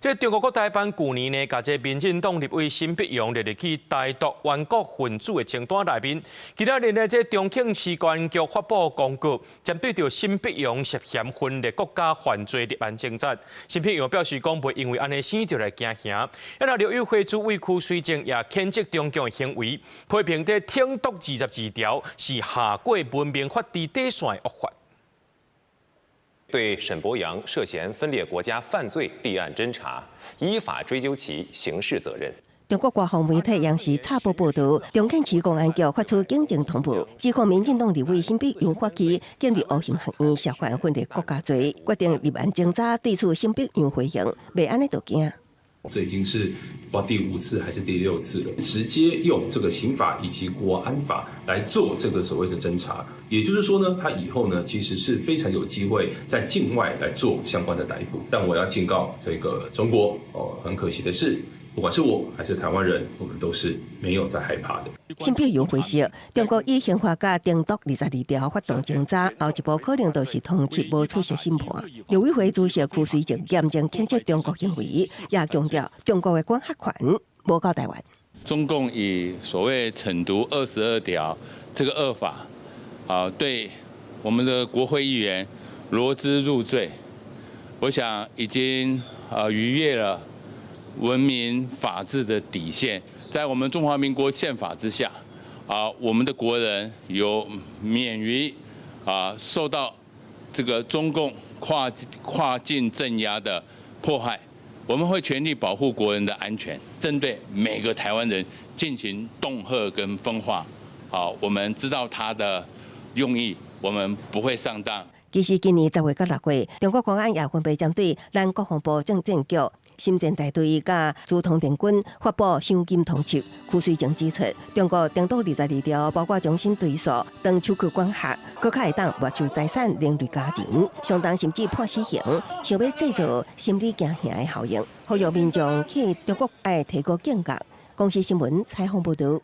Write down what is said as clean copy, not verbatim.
這中國國台辦舊年呢，共這民進黨立委沈伯洋列入去台獨頑固分子的清單內面。今仔日呢，這重慶市公安局發布公告，針對著沈伯洋涉嫌分裂國家犯罪立案偵查。沈伯洋表示講，袂因為按呢生就來驚嚇。啊，那陸委會主委區水靜也譴責中共的行為，批評這統獨22條是下過文明法治底線的惡法。對沈伯洋涉嫌分裂國家犯罪立案偵查，依法追究其刑事責任。中國官方媒體央視插播報道，重慶市公安局發出警情通報，指控民進黨立委沈伯洋發起建立烏興學院涉嫌分裂國家罪，決定立案偵查。對此，沈伯洋回應：袂按呢就驚。這已經是不第五次還是第六次了，直接用這個刑法以及國安法來做這個所謂的偵查，也就是說呢，他以後呢其實是非常有機會在境外來做相關的逮捕。但我要警告這個中國哦，很可惜的是，不管是我還是台灣人，我們都是沒有在害怕的。沈伯洋分析，中國以刑法佮台獨22條發動偵查，後一步可能就是通緝無出席審判。陸委會主席區水靜嚴正譴責中國行為，也強調中國的管轄權無到台灣。中共以所謂懲毒22條這個惡法，啊，對我們的國會議員羅織入罪，我想已經啊逾越了文明法治的底線。在我們中華民國憲法之下，啊，我們的國人有免於啊受到這個中共跨境鎮壓的迫害，我們會全力保護國人的安全，針對每個台灣人進行恫嚇跟分化。好，我們知道他的用意，我們不會上當。其實今年10月佮6月，中國公安也分別針對咱國防部政戰局、森戰大隊佮朱通電軍發布賞金通緝。區水靜指出，中國台獨22條包括終身追訴、斷手管轄，閣較會當沒收財產、連累家人，相當甚至判死刑，想欲製造心理驚嚇的效應，呼籲民眾去中國愛提高警覺。公視新聞採訪報導。